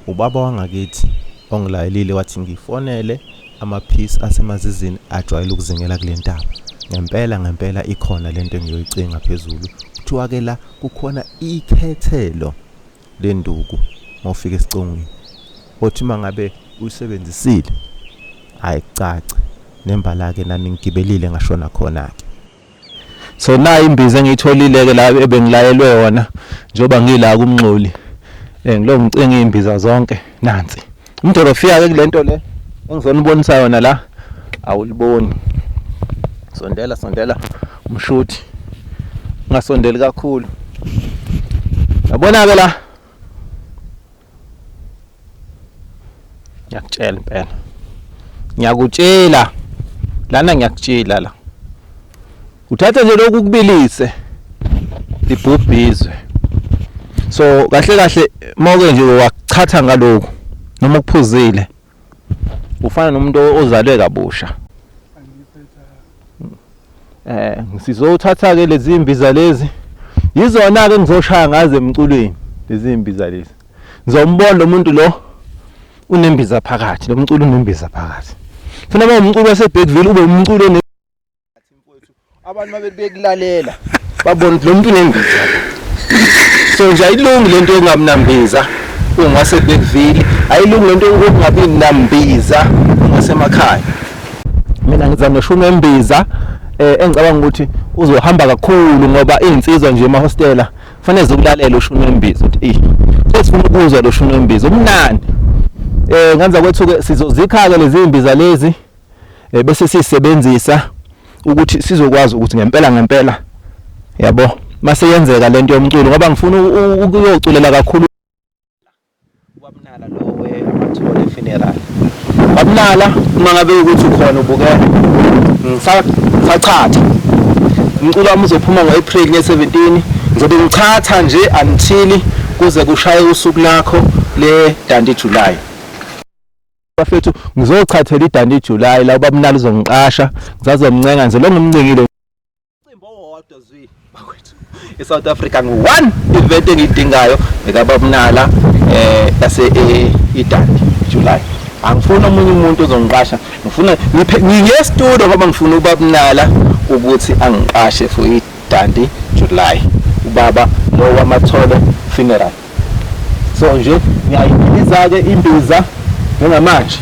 Ubaba wangakithi ongilayelile wathi ngifonele amaphisi asemazizini ajwayele ukuzingela kule ntaba. Ngempela ngempela ikhona lento engiyoyicinga phezulu. Kuthiwa ke la kukhona ikhethelo lenduku mawufika esicongweni. Othi mangabe uyisebenzisile hayi kucace nembala ke nami ngigibelile ngashona khona ke. So nayi imbiza engiyitholile ke la ebengilayelwe yona njengoba ngila kumnxoli. Ngilo ngicinga imbiza zonke nansi. Umdorofiya ke kulento le engizonibonisa yona la awuliboni. Sondela sondela umshuthi. Ungasondeli kakhulu. Yabona ke la Ngiyakutshela impela. Ngiyakutshela. Lana ngiyakutshela la. Uthatha nje lokhu kubilise. Libhubhizwe. So kahle kahle mawuke nje wachatha ngalokhu noma ukuphuzile ufana nomuntu ozalwe kabusha. Sizothatha ke lezi imbiza lezi. Yizona ke ngizoshaya ngazo emculweni lezi imbiza lezi. Ngizombona lo muntu lo unembiza phakathi, lo mculo unembiza phakathi. Funa uma umculo waseBergville ube umculo one mfowethu abantu mabe bekulalela babona ukuthi lo muntu unembiza. So nje ayilungi lento yokungamnambiza ungaseBergville, ayilungi lento yokungabi nambiza ungasemakhaya. Mina ngiza noshumi wembiza engicabanga ukuthi uzohamba kakhulu ngoba iy'nsizwa nje emahostela kufanele zikulalela ushuni wembiza ukuthi eyi sesifuna ukuzwa lo shuni wembiza umnandi. Ngenza kwethu-ke sizozikha-ke lezi mbiza lezi bese siyisebenzisa ukuthi sizokwazi ukuthi ngempela ngempela yabo mase yenzeka lento yomculo ngoba ngifuna ukuyoculela kakhulu Ubabnala lo we-Amathole funeral. Babnala uma ngabe ukuthi ukhona ubukela ngisachatha. Umculo wami uzophuma ngo-April nge-17 ngizobe ngichatha nje until kuze kushaye usuku lakho le-Dundee July. Bafethu ngizochathela i-Dundee July la ubabnala uzongiqasha ngisazomncenga nje lo ngimncengile Umcimbi owodwa zwi bakwethu eSouth Africa ngu-one event engiyidingayo ekababnala yase iDundee July. Angifuni omunye umuntu ozongiqasha, ngifuna ngiye studio ngoba ngifuna ubabnala ukuthi angiqashe for iDundee July. Ubaba lo wamathole funeral. So nje ngiyayidiliza ke imbiza njengamanje.